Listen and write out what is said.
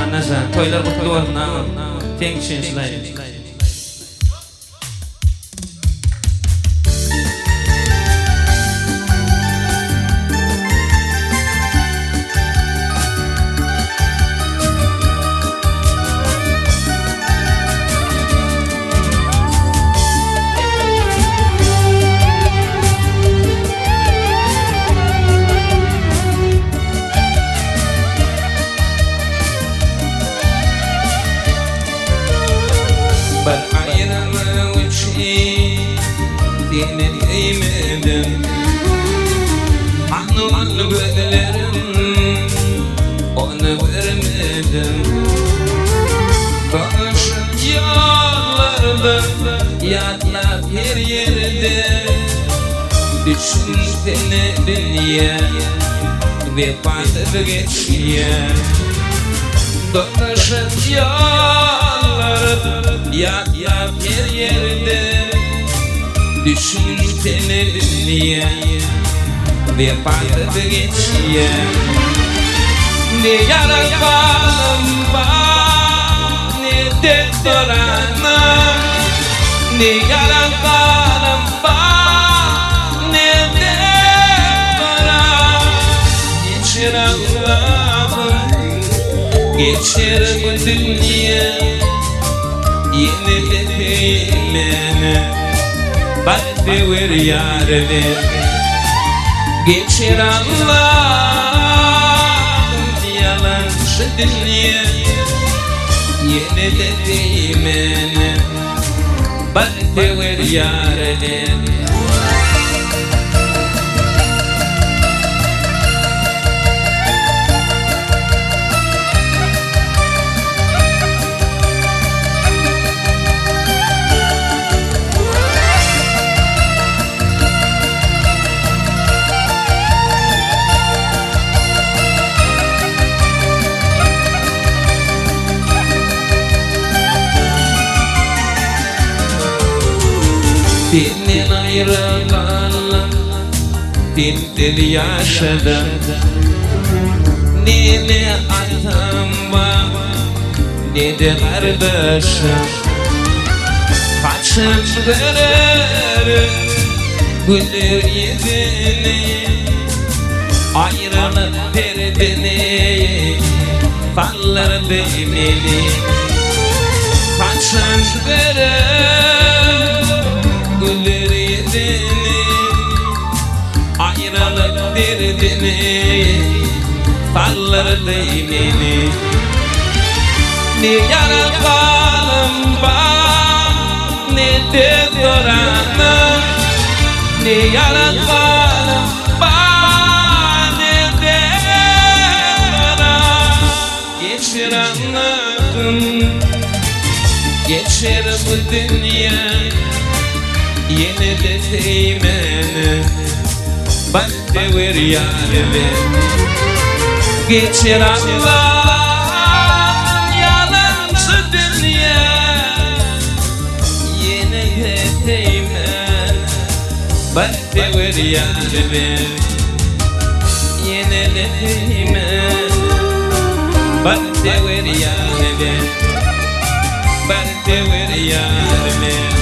Annajan toýlar gutly bolsun agam. Seň üçin şulaý. Bir aýralyk üçin seni söýmedim Hanul gözlerim ony görmedim Dolaşyp ýollarda ýatlap her ýerde Düşünsene dünýä wepasyz geçýär Dolaşyp ýollarda ýatlap her ýerde Düşünsene dünýä wepasyz geçýär Ne ýalan galym bar ne de doranym Ne ýalan galym bar ne de doran Geçer Allahym geçer bu dünýä Ýene de söýmene bagty ber ýar men Geçer Allahym ýalançy dünýä Ýene de söýmene Bagty ber ýar men. Senden aýra galan, sensiz ýaşadym. Ne-ne atam bar, ne-de gardaşym. Haçan görerin güler ýüzüni, Aýralyk derdini saldyrdy meni. Haçan görerin güler ýüzüni, Aýralyk derdini saldyrdy meni. Ne ýara galym bar, ne-de doranym, Ne ýara galym bar, ne-de doran. Geçer Allahym, geçer bu dünýä, Ýene-de söý meni, bagty ber ýar men. Geçer Allahym, ýalançy dünýä, Ýene-de söý meni, bagty ber ýar men. Ýene-de söý meni, bagty ber ýar men. Bagty ber ýar men.